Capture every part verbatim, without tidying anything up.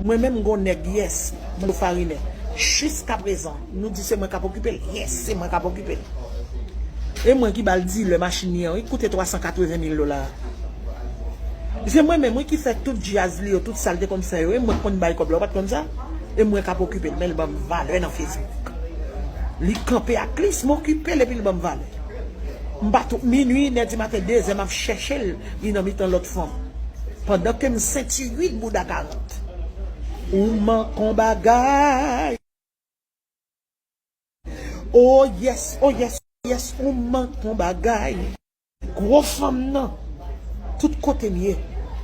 Mwen menm m gon nèg, yes, Mando Farinen. Jiskaprezan, nou di se mwen k ap okipe l. Yes, se mwen k ap okipe l. E mwen ki ba l dilè machin li an, wi, koute twa san katreven mil dola. Se mwen menm, wi, ki fè tout djaz li yo, tout sa l te konn fè yo. E mwen k konn bay kòb la, ou pa t konn sa? E mwen k ap okipe l, men l ban m valè nan Facebook. Li kanpe ak li, m okipe l epi l ban m valè. M pa tou, minui, inè di maten, dezè, m ap chèche l, li nan mitan lòt fanm. Pandan ke m sentiwit bouda karant. Ou manke yon bagay. Oh yes, oh yes, oh yes, ou manke yon bagay. Gwo fanm nan. Tout kote l ye.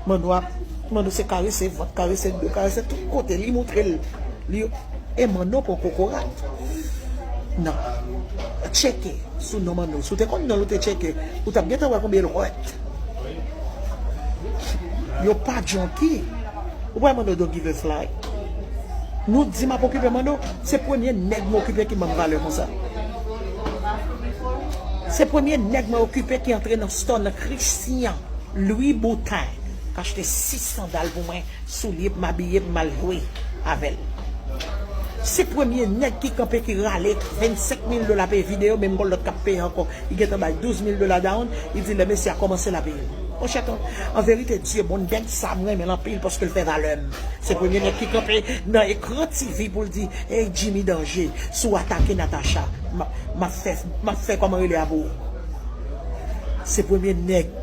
Mando ap, Mando se karese vant, karese do, karese tout kote. Li moutre l. Li, e Mando pran kokorat. Non. Tcheke sou non Mando. Si w te konn non l, ou te tcheke, ou t ap gentan wè konbyen l hot. Yo pa junkie. Ou pa Mando don't give a fly. Nou di m ap okipe Mando, se premye nèg m okipe ki ban m valè konsa. Se premye nèg mwen okipe ki antre nan store nan Christian Louboutin, k achte sis sandal pou mwen, soulye pou m abiye, pou m al jwe avè l. Se premye nèg ki kanpe, ki rale vennsenk mil dola peye videyo, menm gon lòt k ap peye ankò. Li gentan bay douz mil dola down, li di lè mesye a kòmanse l a peye l. Monchè, an verite, Dye bon, nèg sa m renmen l anpil paske l fè valè m. Se premye nèg ki kanpe nan ekran T V pou l di, "Ey, Jimmy Danje, si w atake Natacha, m ap, m ap fè, m ap fè kòman rele a pou ou." Se premye nèg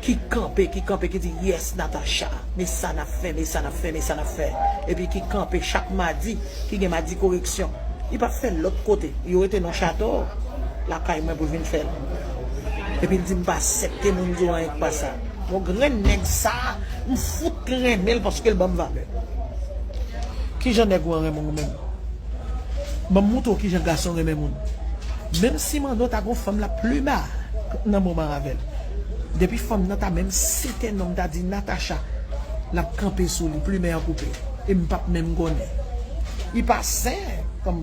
ki kanpe, ki kanpe, ki di, "Yes, Natacha, men sa n ap fè, men sa n ap fè, men sa n ap fè." Epi ki kanpe chak madi, ki gen madi koreksyon. Li pa fè lòt kote. Yo rete nan chato, lakay mwen pou l vin fè l. Epi l di, "M pa aksepte moun di w anyen k pa sa." Bon, grenn nèg sa, m fout renmen l paske l ban m valè. Kijan nèg ou an renmen w menm? Ban m montre w kijan gason renmen moun. Menm si Mando ta gon fanm l ap plimen nan moman avè l. Depi fanm nan ta menm site non m, ta di Natacha, l ap kanpe sou li, plimen an koupe. E m p ap menm konnen. Li pa sen kòm